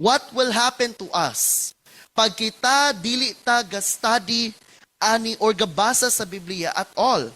What will happen to us pag kita dili ta ga-study ani or gabasa sa Biblia at all?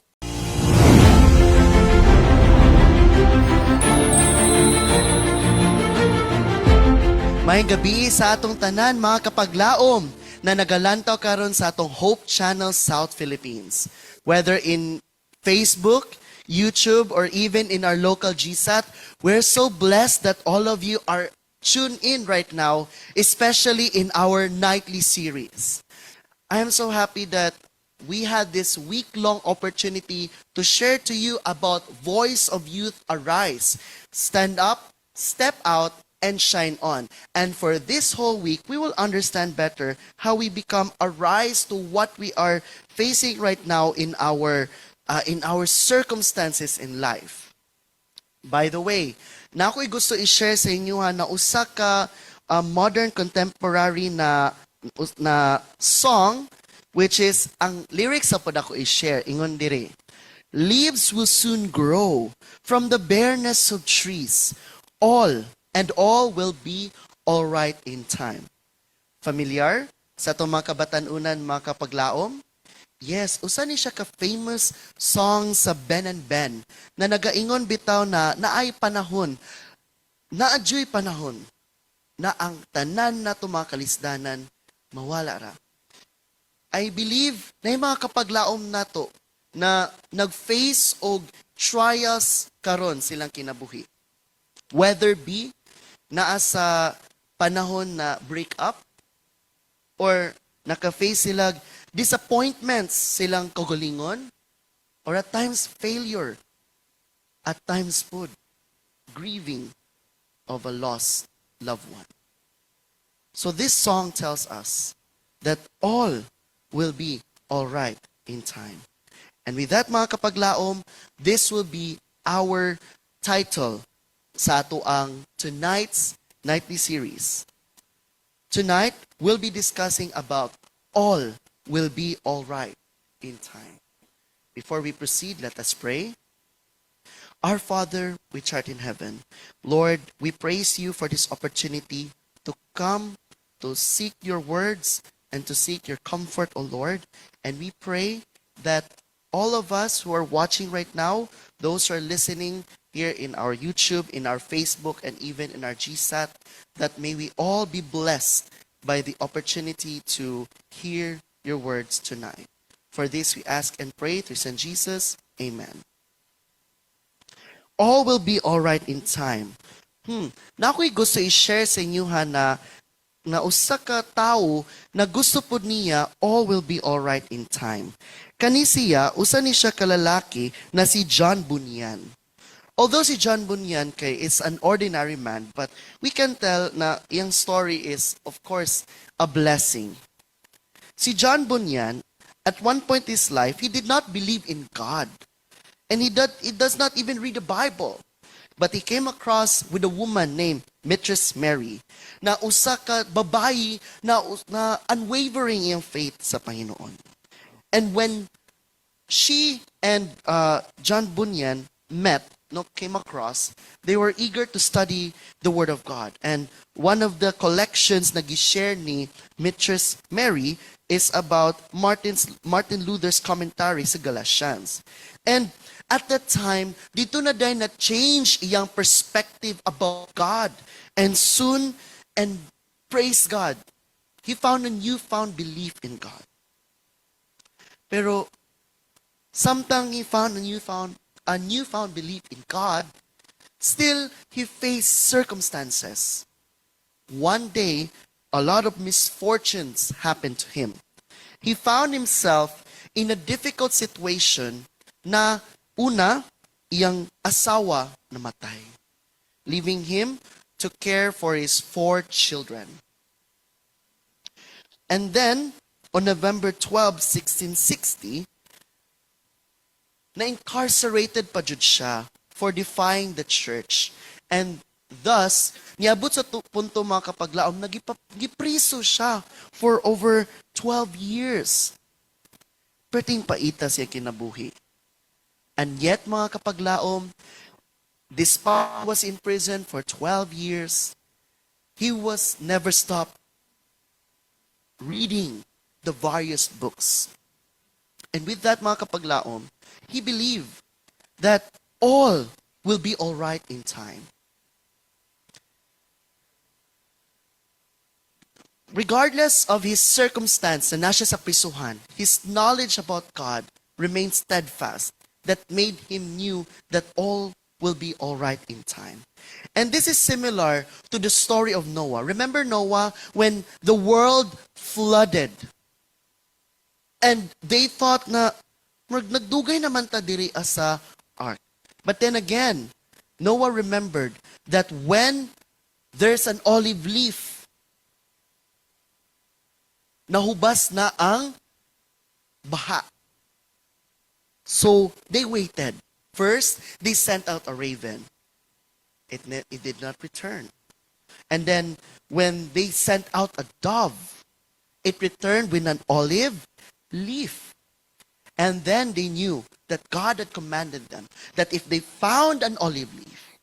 Maayong gabii sa atong tanan, mga kapaglaom na nagalantaw karon sa atong Hope Channel South Philippines. Whether in Facebook, YouTube, or even in our local GSAT, we're so blessed that all of you are tuned in right now, especially in our nightly series. I am so happy that we had this week-long opportunity to share to you about Voice of Youth Arise. Stand up, step out, and shine on. And for this whole week, we will understand better how we become arise to what we are facing right now in our circumstances in life. By the way, naa ko'y gusto i-share sa inyo ha, na usa ka modern contemporary na song, which is ang lyrics sa pod ako i-share. Ingon diri, "Leaves will soon grow from the bareness of trees, all and all will be all right in time." Familiar sa atong mga kabatanunan, mga kapaglaom? Yes, usa ni siya ka famous song sa Ben and Ben na nagaingon bitaw na naay panahon, naadyo'y panahon na ang tanan na mga kalisdanan mawala ra. I believe na yung mga kapaglaom nato na nag-face og trials karon silang kinabuhi. Whether be naa sa panahon na break up or naka-face sila disappointments silang kaugalingon or at times failure, at times pud grieving of a lost loved one. So this song tells us that all will be all right in time. And with that, mga kapaglaom, this will be our title sa ato ang tonight's nightly series. Tonight, we'll be discussing about all will be all right in time. Before we proceed, let us pray. Our Father, which art in heaven, Lord, we praise you for this opportunity to come to seek your words and to seek your comfort, O Lord. And we pray that all of us who are watching right now, those who are listening here in our YouTube, in our Facebook, and even in our GSAT, that may we all be blessed by the opportunity to hear your words tonight. For this we ask and pray through Son Jesus. Amen. All will be all right in time. Naa ko'y gusto i-share sa inyo ha na usa ka tawo na gusto pod niya all will be all right in time. Kani siya, usa ni siya kalalaki na si John Bunyan. Although si John Bunyan kay is an ordinary man, but we can tell na iyang story is, of course, a blessing. Si John Bunyan, at one point in his life, he did not believe in God. And he does not even read the Bible. But he came across with a woman named Mistress Mary, na usa ka babayi na unwavering iyang faith sa Panginoon. And when she and John Bunyan met, no, came across, they were eager to study the Word of God. And one of the collections na gi-share ni Mistress Mary is about Martin Luther's commentary sa Galatians. And at that time, didto na dayon na change iyang perspective about God. And soon, and praise God, he found a newfound belief in God. Pero samtang he found a newfound belief in God, still he faced circumstances. One day, a lot of misfortunes happened to him. He found himself in a difficult situation na una, iyang asawa namatay, leaving him to care for his four children. And then, on November 12, 1660, na-incarcerated pa jud siya for defying the church. And thus, niabot sa punto, mga kapaglaom, gipriso siya for over 12 years. Perting paita siya kinabuhi. And yet, mga kapaglaom, despite was in prison for 12 years, He was never stopped reading the various books. And with that, mga kapaglaom, he believed that all will be all right in time. Regardless of his circumstance na naa siya sa prisuhan, his knowledge about God remained steadfast that made him knew that all will be all right in time. And this is similar to the story of Noah. Remember Noah, when the world flooded and they thought na murag nagdugay naman ta diri sa ark. But then again, Noah remembered that when there's an olive leaf, nahubas na ang baha. So they waited. First, they sent out a raven. It did not return. And then when they sent out a dove, it returned with an olive leaf. And then they knew that God had commanded them that if they found an olive leaf,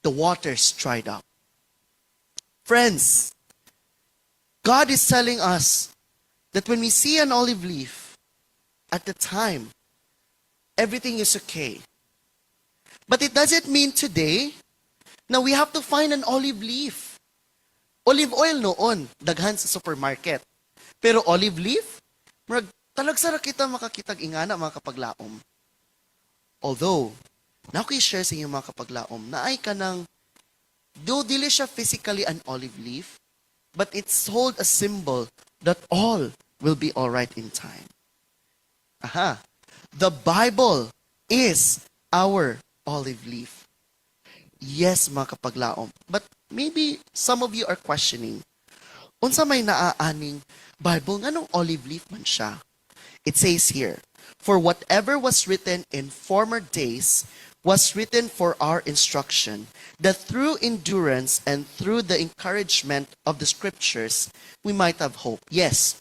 the waters dried up. Friends, God is telling us that when we see an olive leaf, at the time, everything is okay. But it doesn't mean today na we have to find an olive leaf. Olive oil noon, daghan sa supermarket. Pero olive leaf, murag talagsa ra kita makakitag ingana, mga kapaglaom. Although, naa ko'y share sa inyo, mga kapaglaom, naay kanang, though dili siya physically an olive leaf, but it's hold a symbol that all will be all right in time. Aha. The Bible is our olive leaf. Yes, mga kapaglaom. But maybe some of you are questioning, unsa may naa aning Bible, nganong olive leaf man siya? It says here, "For whatever was written in former days was written for our instruction, that through endurance and through the encouragement of the scriptures, we might have hope." Yes,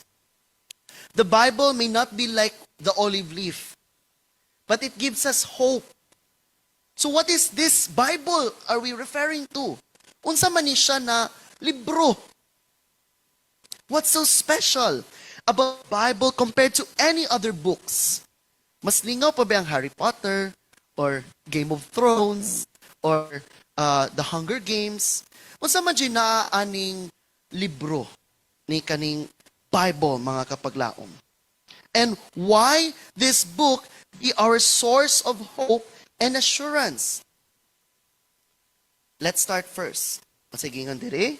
the Bible may not be like the olive leaf, but it gives us hope. So what is this Bible are we referring to? Unsa man ni siya na libro? What's so special about Bible compared to any other books? Mas lingaw pa ba ang Harry Potter or Game of Thrones or The Hunger Games? Unsa man jud naa aning libro ni kaning Bible, mga kapaglaom? And why this book be our source of hope and assurance? Let's start first. Sige nga diri.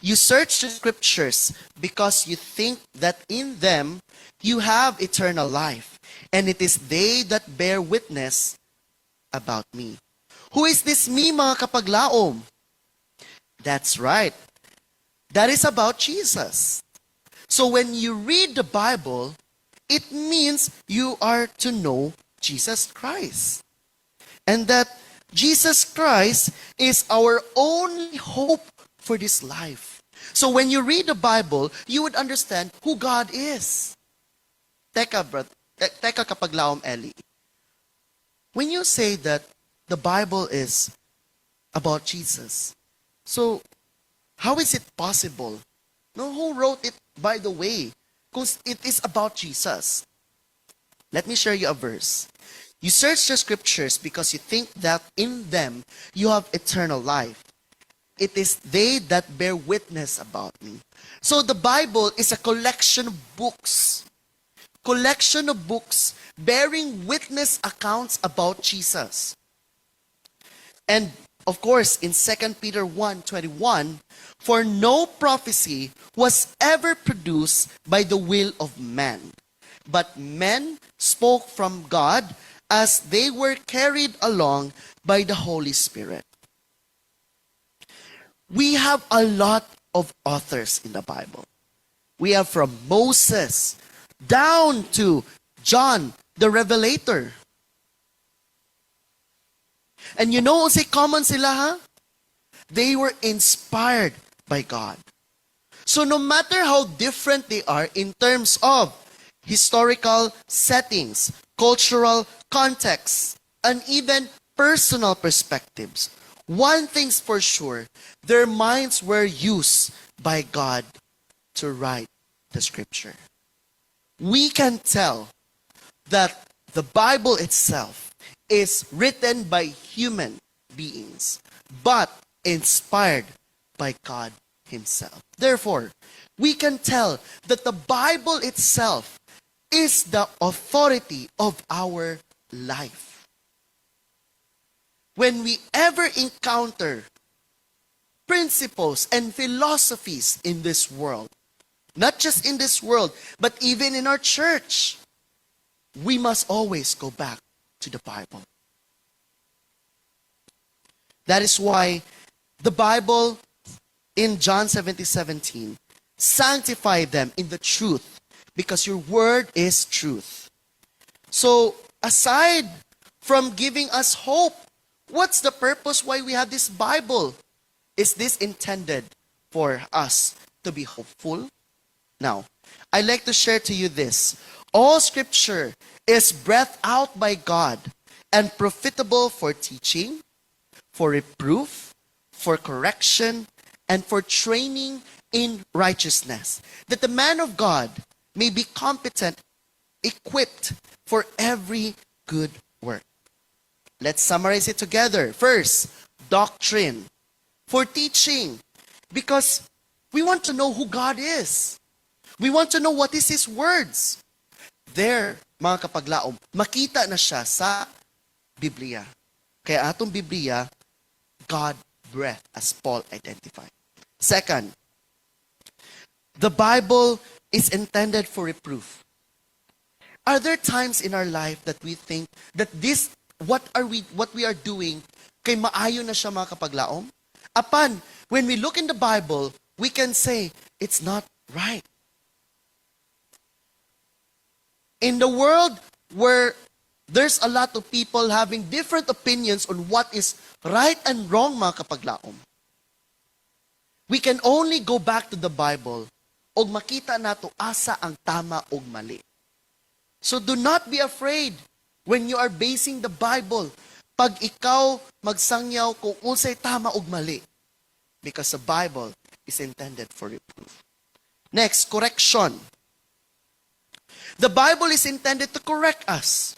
"You search the scriptures because you think that in them you have eternal life, and it is they that bear witness about me." Who is this me, mga kapaglaom? That's right. That is about Jesus. So when you read the Bible, it means you are to know Jesus Christ. And that Jesus Christ is our only hope for this life. So when you read the Bible, you would understand who God is. Teka, brother. Teka, kapaglaom Eli. When you say that the Bible is about Jesus, so how is it possible? No, who wrote it, by the way? Kung it is about Jesus. Let me share you a verse. "You search the scriptures because you think that in them you have eternal life. It is they that bear witness about me." So the Bible is a collection of books. Collection of books bearing witness accounts about Jesus. And of course, in 2 Peter 1:21, "For no prophecy was ever produced by the will of man, but men spoke from God as they were carried along by the Holy Spirit." We have a lot of authors in the Bible. We have from Moses down to John the Revelator. And you know unsay common sila ha? They were inspired by God. So no matter how different they are in terms of historical settings, cultural contexts, and even personal perspectives, One thing's for sure, their minds were used by God to write the scripture. We can tell that the Bible itself is written by human beings, but inspired by God Himself. Therefore, we can tell that the Bible itself is the authority of our life. When we ever encounter principles and philosophies in this world, not just in this world, but even in our church, we must always go back to the Bible. That is why the Bible in John 17:17, "Sanctify them in the truth, because your word is truth." So, aside from giving us hope, what's the purpose why we have this Bible? Is this intended for us to be hopeful? Now, I'd like to share to you this. All scripture is breathed out by God and profitable for teaching, for reproof, for correction, and for training in righteousness, that the man of God may be competent, equipped for every good work. Let's summarize it together. First, doctrine, for teaching, because we want to know who God is. We want to know what is His words. There, mga kapaglaom, makita na siya sa Biblia. Kaya atong Biblia, God breath, as Paul identified. Second, the Bible is intended for reproof. Are there times in our life that we think that this, what we are doing, kay maayo na siya, mga kapaglaom? Apan, when we look in the Bible, we can say, it's not right. In the world where there's a lot of people having different opinions on what is right and wrong, mga kapaglaom, we can only go back to the Bible og makita nato asa ang tama og mali. So do not be afraid when you are basing the Bible pag ikaw magsangyaw kung unsay tama og mali. Because the Bible is intended for reproof. Next, correction. The Bible is intended to correct us.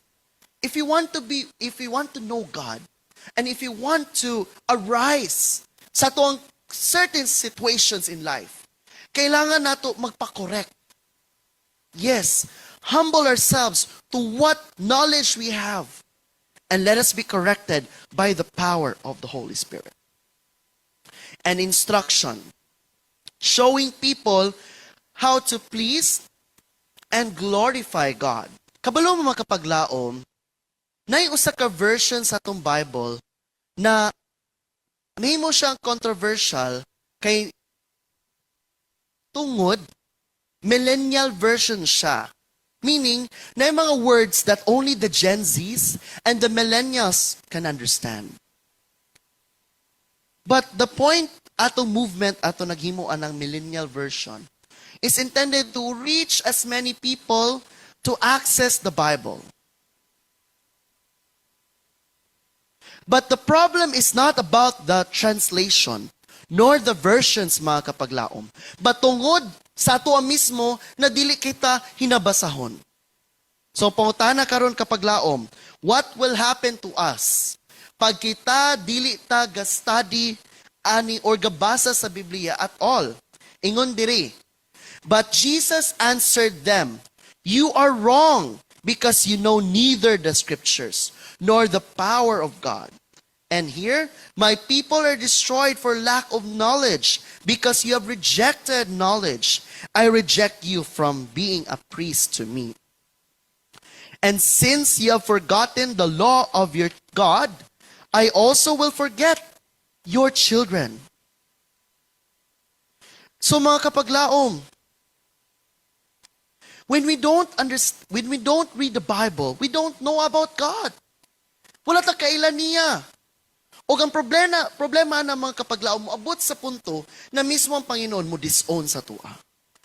If you want to know God, and if you want to arise sa atoang certain situations in life, kailangan nato magpa-correct. Yes, humble ourselves to what knowledge we have, and let us be corrected by the power of the Holy Spirit. And instruction, showing people how to please and glorify God. Kabalo mo, mga kapaglaom, naay usa ka version sa atong Bible na nahimo siyang controversial kay tungod millennial version siya. Meaning, naay mga words that only the Gen Zs and the millennials can understand. But the point ato movement ato naghimo anang millennial version is intended to reach as many people to access the Bible. But the problem is not about the translation nor the versions, mga kapaglaom. But tungod sa ato mismo na dili kita hinabasahon. So pangutana karon, kapaglaom, what will happen to us pag kita dili ta ga-study ani or gabasa sa Biblia at all? Ingon diri, "But Jesus answered them, 'You are wrong because you know neither the scriptures nor the power of God.' And here, 'My people are destroyed for lack of knowledge. Because you have rejected knowledge, I reject you from being a priest to me. And since you have forgotten the law of your God, I also will forget your children.'" So mga kapaglaom, when we don't read the Bible, we don't know about God. Wala ta kaila niya. O ang problema na, mga kapaglaom, mo abot sa punto na mismo ang Panginoon mo disown sa atoa.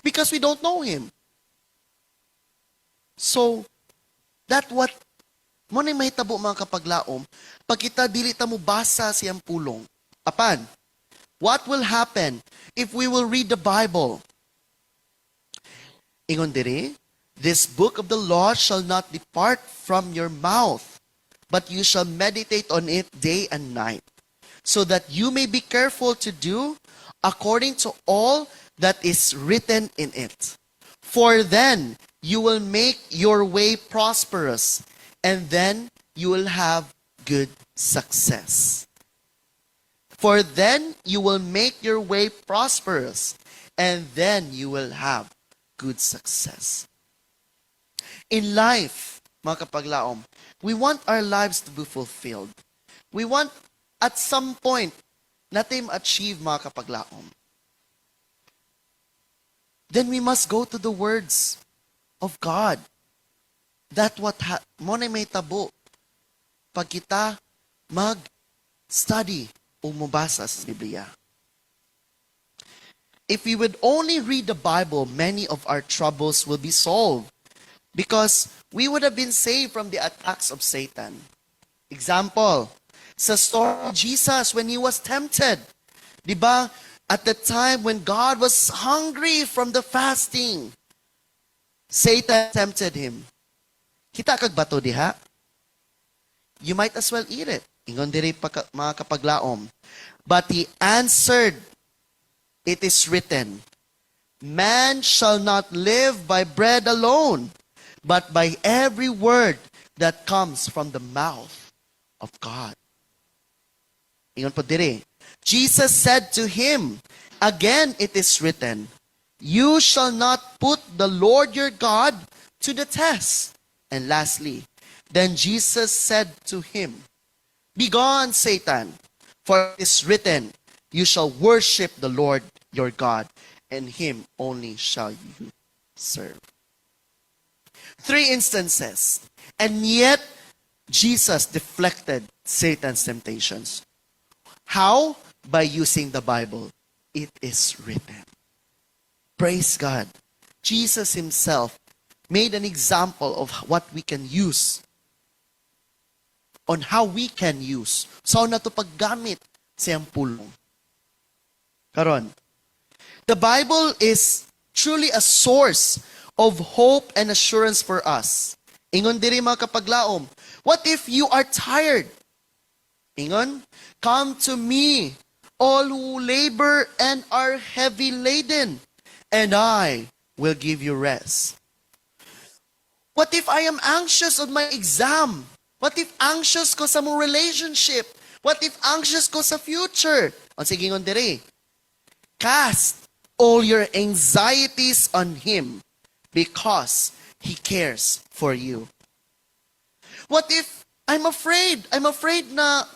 Because we don't know Him. So, that what mao na mahitabo, mga kapaglaom, pag kita dili ta mo basa siyang pulong. Apan, what will happen if we will read the Bible? Ingon diri, "This book of the law shall not depart from your mouth, but you shall meditate on it day and night, so that you may be careful to do according to all that is written in it. For then you will make your way prosperous, and then you will have good success." For then you will make your way prosperous, and then you will have good success. In life, mga kapaglaom, we want our lives to be fulfilled. We want at some point natin achieve, mga kapaglaom. Then we must go to the words of God. That what ha mao na may tabo pag kita mag-study o mobasa sa Biblia. If we would only read the Bible, many of our troubles will be solved because we would have been saved from the attacks of Satan. Example, sa story of Jesus when he was tempted. Di ba? At the time when God was hungry from the fasting, Satan tempted him. "Kita kag bato diha? You might as well eat it." Ingon diri pa mga kapaglaom. But he answered, "It is written, 'Man shall not live by bread alone, but by every word that comes from the mouth of God.'" Ingon po diri. Jesus said to him, "Again it is written, 'You shall not put the Lord your God to the test.'" And lastly, then Jesus said to him, "Begone, Satan, for it is written, 'You shall worship the Lord your God, and him only shall you serve.'" Three instances. And yet, Jesus deflected Satan's temptations. How? By using the Bible. "It is written." Praise God. Jesus himself made an example of what we can use, on how we can use. So nato paggamit sa iyang pulong. Karon, the Bible is truly a source of hope and assurance for us. Ingon diri, mga kapaglaom, what if you are tired? Ingon, "Come to me, all who labor and are heavy laden, and I will give you rest." What if I am anxious on my exam? What if anxious ko sa mong relationship? What if anxious ko sa future? O sige, ingon diri, "Cast all your anxieties on Him because He cares for you." What if I'm afraid? I'm afraid na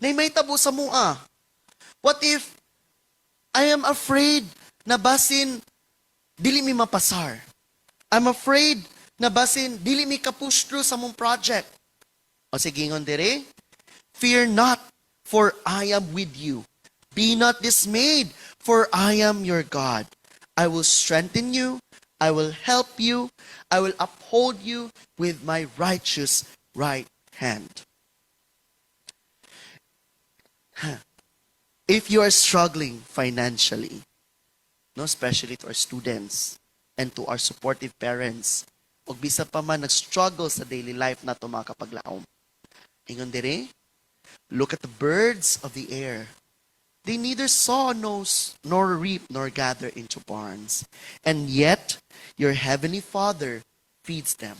may tabo sa mua. What if I am afraid na basin dili mi mapasar? I'm afraid na basin dili mi ka-push through sa mong project. O sige, ingon diri, "Fear not, for I am with you. Be not dismayed, for I am your God. I will strengthen you, I will help you, I will uphold you with my righteous right hand." If you are struggling financially, no, especially to our students and to our supportive parents, ug bisa pa man nag-struggle sa daily life nato, mga kapaglaom. Ingon diri, "Look at the birds of the air. They neither sow nor reap nor gather into barns, and yet your heavenly Father feeds them.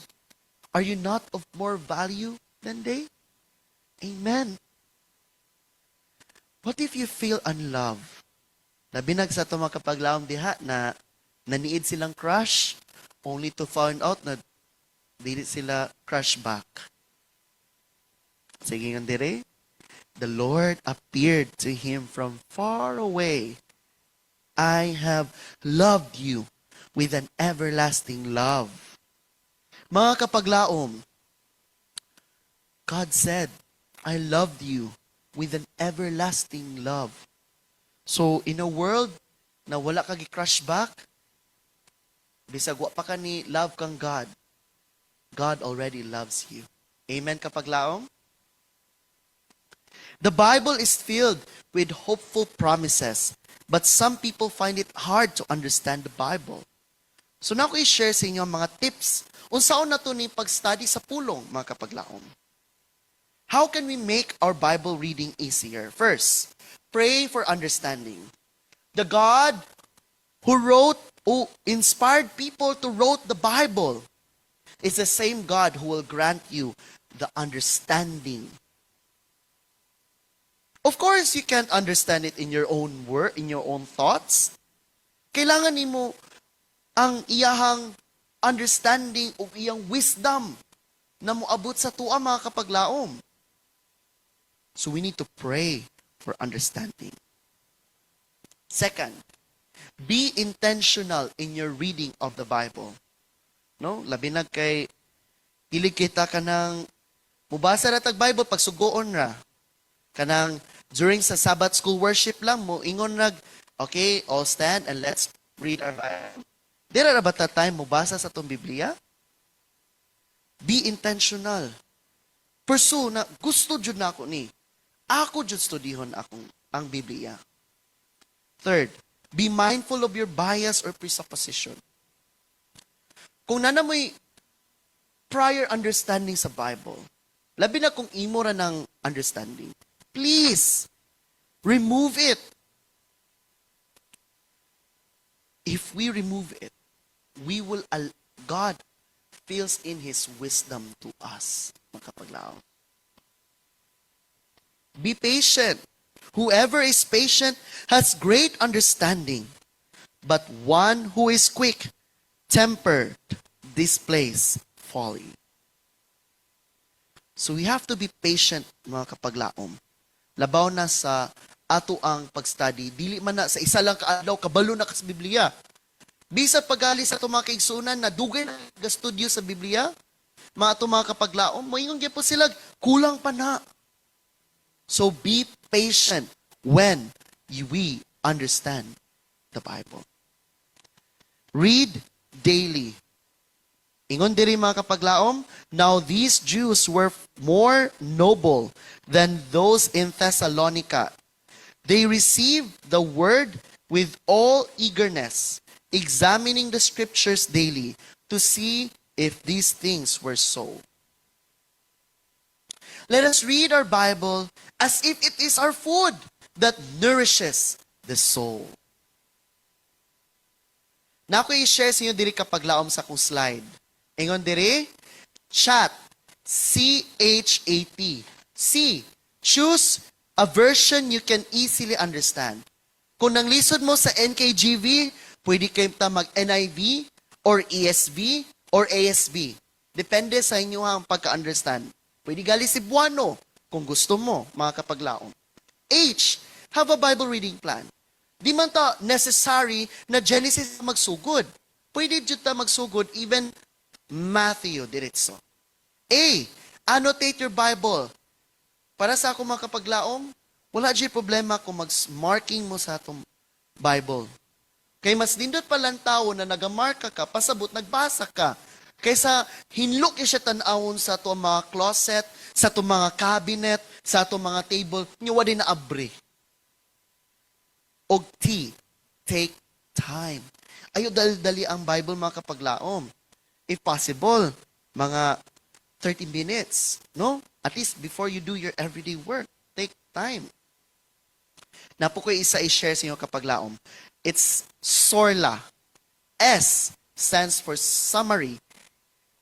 Are you not of more value than they?" Amen. What if you feel unloved? Labi na sa ato mga kapaglaom diha na naniid silang crush only to find out na dili sila crush back. Sige, nga dire, the Lord appeared to him from far away. "I have loved you with an everlasting love." Mga kapaglaom, God said, "I loved you with an everlasting love." So, in a world na wala ka gi-crush back, bisag wa pa ka ni love kang God, God already loves you. Amen, kapaglaom? The Bible is filled with hopeful promises, but some people find it hard to understand the Bible. So naa ko i-share sa inyo ang mga tips unsaon nato ni pag-study sa pulong, mga kapaglaom. How can we make our Bible reading easier? First, pray for understanding. The God who inspired people to wrote the Bible is the same God who will grant you the understanding. Of course, you can't understand it in your own word, in your own thoughts. Kailangan nimo ang iyahang understanding o iyang wisdom na moabot sa atoa, mga kapaglaom. So we need to pray for understanding. Second, be intentional in your reading of the Bible. No? Labi na kay hilig kita kanang mubasa ra tag Bible pag sugoon ra. Kanang during sa Sabbath school worship lang mo ingon nag, "Okay, all stand and let's read our Bible." Dira ra ba ta time mobasa sa atong Biblia? Be intentional. Pursue na gusto jud na ako ni. Ako jud studihon akong ang Biblia. Third, be mindful of your bias or presupposition. Kung naa na mo'y prior understanding sa Bible, labi na kung imo ra ng understanding, please remove it. If we remove it, God fills in His wisdom to us, mga kapaglaom. Be patient. Whoever is patient has great understanding, but one who is quick tempered displays folly. So we have to be patient, mga kapaglaom. Labaw na sa ato ang pag-study, dili man na sa isa lang kaadlaw kabalo na ka sa Biblia. Bisa pagali sa atong mga kaigsuonan na dugay na ga-studio sa Biblia, mga atong mga kapaglaom, moingon gyapon sila, kulang pa na. So be patient when we understand the Bible. Read daily. Ingon diri, mga kapaglaom, "Now these Jews were more noble than those in Thessalonica. They received the word with all eagerness, examining the scriptures daily to see if these things were so." Let us read our Bible as if it is our food that nourishes the soul. Naa ko i-share sa inyo diri, kapaglaom, sa akong slide. Ingon diri, chat, C-H-A-T. C, choose a version you can easily understand. Kung nanglisod mo sa NKJV, pwede kayo ta mag-NIV or ESV or ASV. Depende sa inyo ang pagka-understand. Pwede gali Cebuano kung gusto mo, mga kapaglaom. H, have a Bible reading plan. Di man ta necessary na Genesis magsugod. Pwede jud ta magsugod even Matthew diretso. A, annotate your Bible. Para sa ako, mga kapaglaom, wala jud problema kung mag-marking mo sa atong Bible. Kay mas nindot pa lang tao na nagamarka ka, pasabot, nagbasa ka. Kaysa hinlo kay siya tan-awon sa ato mga closet, sa ato mga cabinet, sa ato mga table, nya wa na abri. Og T, take time. Ayo dali-dali ang Bible, mga kapaglaom. If possible, mga 30 minutes, no? At least before you do your everyday work, take time. Naa po ko isa i-share sa inyo, kapaglaom. It's SORLA. S stands for summary.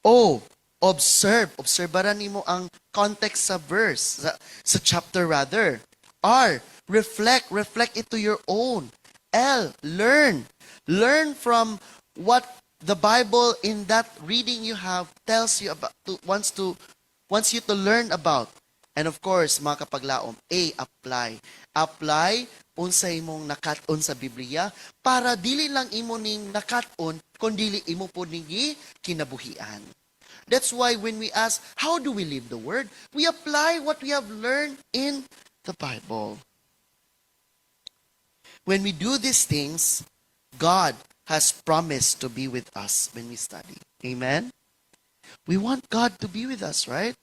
O, observe. Obserbaran nimo ang context sa verse, sa chapter rather. R, reflect. Reflect it to your own. L, learn. Learn from what the Bible in that reading you have tells you about, to, wants you to learn about. And of course, mga kapaglaom, A, apply. Apply unsa imong nakat-on sa Biblia para dili lang imo ning nakat-on kun dili imo po ning kinabuhian. That's why when we ask, how do we live the word? We apply what we have learned in the Bible. When we do these things, God has promised to be with us when we study. Amen? We want God to be with us, right?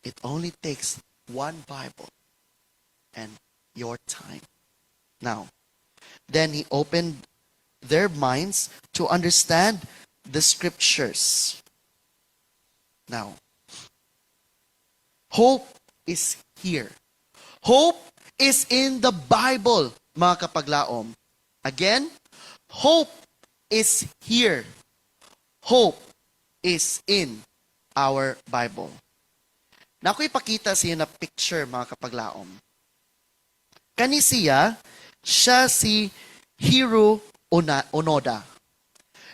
It only takes one Bible. And your time. Now, then he opened their minds to understand the scriptures. Now, hope is here. Hope is in the Bible, mga kapaglaom. Again, hope is here. Hope is in our Bible. Na ako ipakita siya na picture, mga kapaglaom. Kani siya, siya si Hiro Onoda.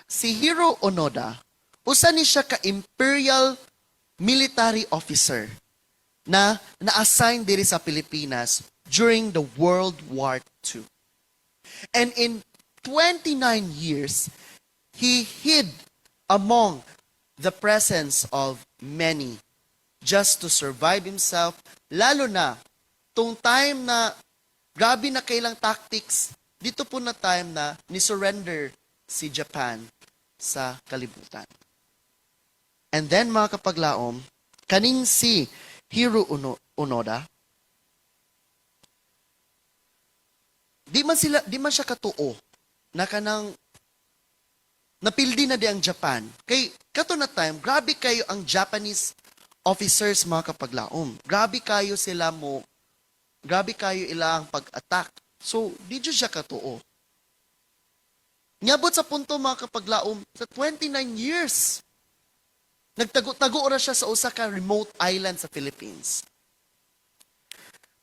Si Hiro Onoda, usa ni siya ka imperial military officer na na-assign diri sa Pilipinas during the World War II. And in 29 years, he hid among the presence of many just to survive himself, lalo na tung time na grabe na kailang tactics, dito po na time na ni-surrender si Japan sa kalibutan. And then, mga kapaglaom, kaning si Hiro Onoda, di man siya katuo na kanang napildi na di ang Japan. Kay kato na time, grabe kayo ang Japanese officers, mga kapaglaom. Grabe kayo sila mo, grabe kayo ila ang pag-attack. So, di jud siya katuo. Niabot sa punto, mga kapaglaom, sa 29 years, nagtago-tago ra siya sa usa ka remote island sa Philippines.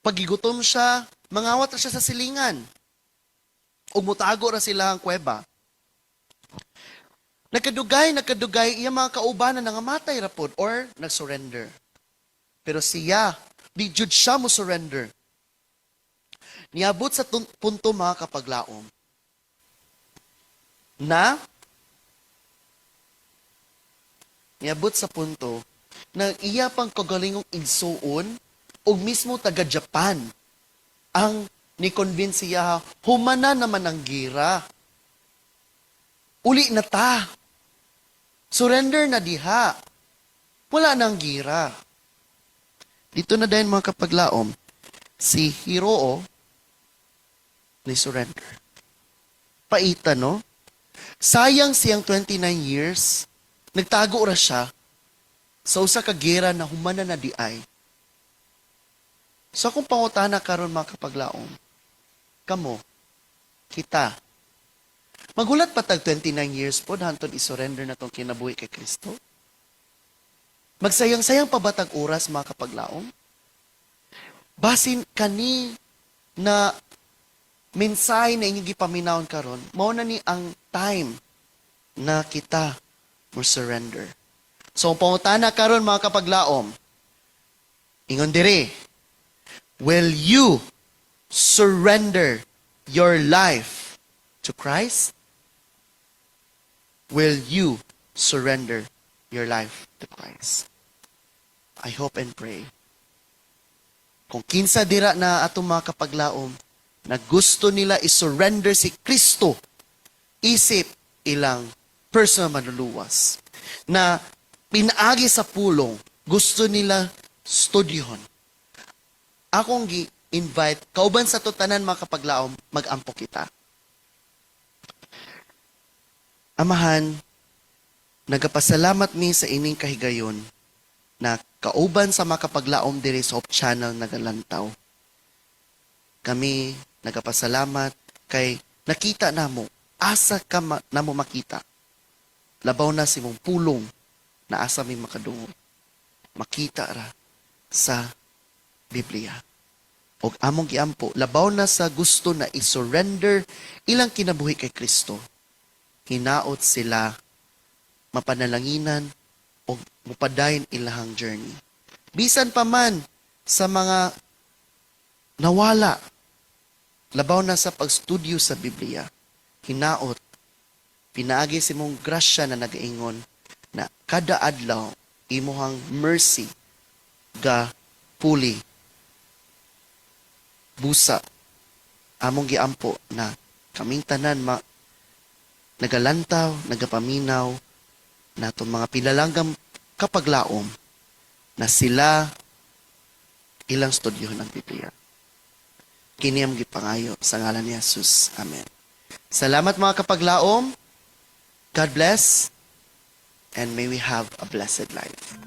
Pagigutom siya, mangawat ra siya sa silingan. Ug mutago ra sila ang kuweba. Nagkadugay, nagkadugay, iya mga kaubanan nangamatay ra pod or nag-surrender. Pero siya, di jud siya mo surrender. Niabot sa punto, mga kapaglaom, na niabot sa punto na iya pang kagalingong igsuon ug mismo taga Japan ang ni-convince siya, humana naman ang gira. Uli na ta. Surrender na diha. Wala nang gira. Dito na din, mga kapaglaom, si Hiroo ni surrender. Paita, no? Sayang siyang 29 years. Nagtago ra siya sa usa ka gera na humana na di ay. So akong pangutana karon, mga kapaglaom, kamo, kita, magulat pa tag 29 years po hantod i-surrender na tong kinabuhi kay Kristo? Magsayang-sayang pa ba tag oras, mga kapaglaom? Basin kani na mensahe na inyong gipaminawon karon, mao na ni ang time na kita mo surrender. So ang pangutana karon, mga kapaglaom, ingon diri, will you surrender your life to Christ? Will you surrender your life to Christ? I hope and pray. Kung kinsa dira na atong mga kapaglaom na gusto nila i-surrender si Kristo, isip ilang personal manluluwas, na pinaagi sa pulong, gusto nila studyhon. Akong gi-invite, kauban sa tutanan, mga kapaglaom, mag-ampo kita. Amahan, nagapasalamat mi sa ining kahigayon na kauban sa mga kapaglaom diri sa Hope Channel nagalantaw. Kami nagapasalamat kay nakita namo, asa ka namo makita. Labaw na sa imong pulong na asa mi makadungog. Makita ra sa Biblia. Og among giampo, labaw na sa gusto na i-surrender ilang kinabuhi kay Kristo. Hinaot sila mapanalanginan o mupadayon ilahang journey. Bisan pa man sa mga nawala, labaw na sa pagstudyo sa Biblia, hinaot, pinaagi sa imong grasya na nagaingon na kada adlaw imuhang mercy ga puli busa. Among giampo na kaming tanan ma nagalantaw, nagapaminaw na itong mga pinalanggam kapaglaom na sila ilang studyohan ang Biblia. Kini ang gipangayo sa ngalan ni Jesus. Amen. Salamat, mga kapaglaom. God bless and may we have a blessed life.